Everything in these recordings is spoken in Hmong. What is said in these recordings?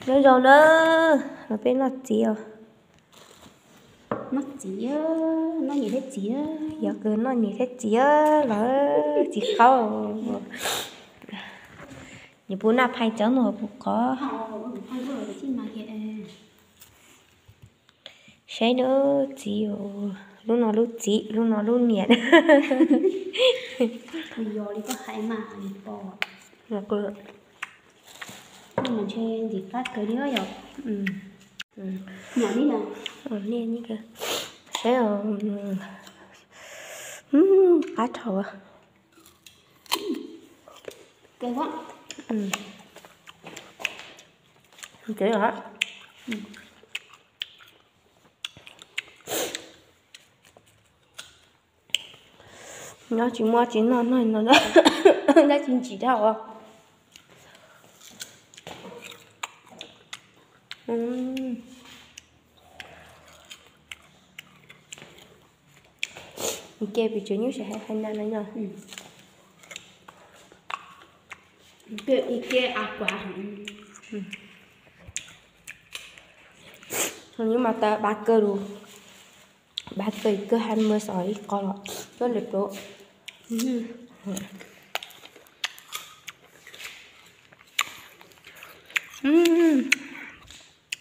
Nyob zoo na, los peb noj txiv os. Noj txiv, noj niam thiab txiv. Yog kawg noj niam thiab txiv los txiv qaub. Nws puas naj phai cov no puas qhov. Saib na txiv, lub no lub txiv, lub no lub niam. Yog li koj hais mas, ntshe ntxim qab kawg li yom. Saib, qab dhau. Nyob tsis muaj tsis noj no, nyob tsis ntsim dhau os. Ces pis tsuas nyuj sawv hais hais na no nyob. Nyuj mas tas ba kawg lus, ba kawg kawg hais mus xaus ib qho los cuab lwm plaub.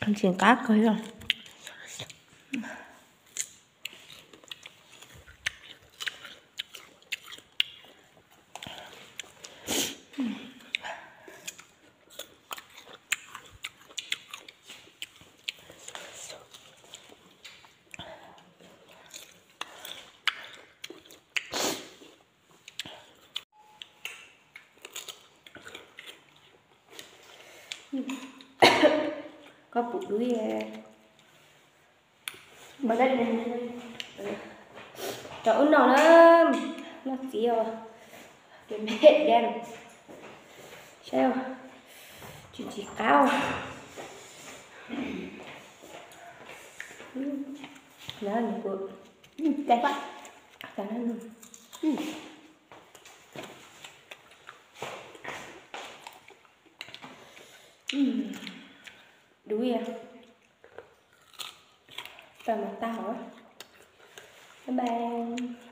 Ntxim qab kawg li. Koj pum dub. Rau wb noj na, noj txiv os. Saib, tsis tsis qab. Dub, tag mas tag os. Bye bye.